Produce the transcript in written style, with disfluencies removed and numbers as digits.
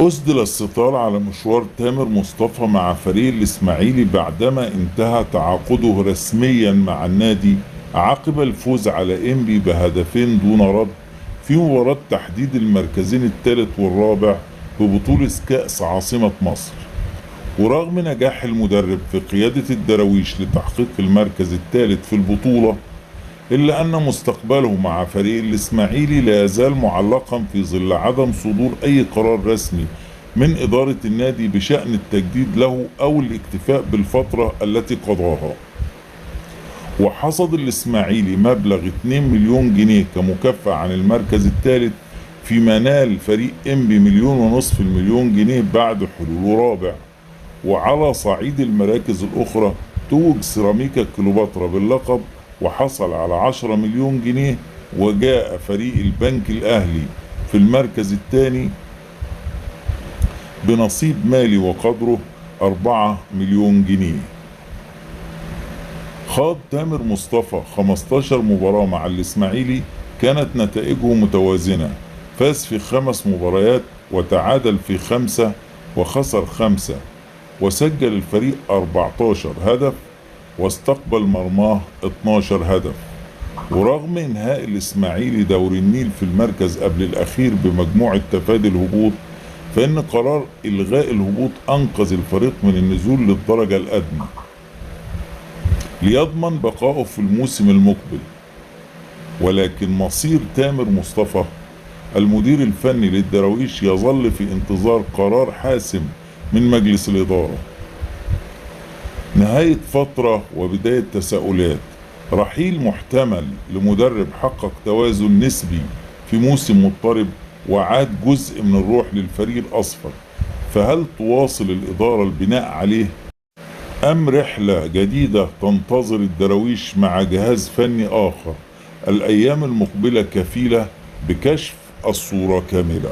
أسدل الستار على مشوار تامر مصطفى مع فريق الإسماعيلي بعدما انتهى تعاقده رسميا مع النادي عقب الفوز على إنبي بهدفين دون رد في مباراة تحديد المركزين الثالث والرابع ببطولة كأس عاصمة مصر. ورغم نجاح المدرب في قيادة الدراويش لتحقيق المركز الثالث في البطولة، إلا أن مستقبله مع فريق الإسماعيلي لا يزال معلقا في ظل عدم صدور أي قرار رسمي من إدارة النادي بشأن التجديد له أو الاكتفاء بالفترة التي قضاها. وحصد الإسماعيلي مبلغ 2 مليون جنيه كمكافأة عن المركز الثالث، فيما نال فريق إنبي 1.5 مليون جنيه بعد حلول رابع. وعلى صعيد المراكز الأخرى توج سيراميكا كليوباترا باللقب وحصل على 10 مليون جنيه، وجاء فريق البنك الأهلي في المركز الثاني بنصيب مالي وقدره 4 مليون جنيه. خاض تامر مصطفى 15 مباراة مع الإسماعيلي كانت نتائجه متوازنة، فاز في 5 مباريات وتعادل في 5 وخسر 5، وسجل الفريق 14 هدف واستقبل مرماه 12 هدف. ورغم انهاء الاسماعيلي دوري النيل في المركز قبل الاخير بمجموعة تفادي الهبوط، فان قرار الغاء الهبوط انقذ الفريق من النزول للدرجة الادنى ليضمن بقائه في الموسم المقبل. ولكن مصير تامر مصطفى المدير الفني للدراويش يظل في انتظار قرار حاسم من مجلس الإدارة. نهاية فترة وبداية تساؤلات. رحيل محتمل لمدرب حقق توازن نسبي في موسم مضطرب وعاد جزء من الروح للفريق الأصفر، فهل تواصل الإدارة البناء عليه أم رحلة جديدة تنتظر الدراويش مع جهاز فني آخر؟ الأيام المقبلة كفيلة بكشف الصورة كاملة.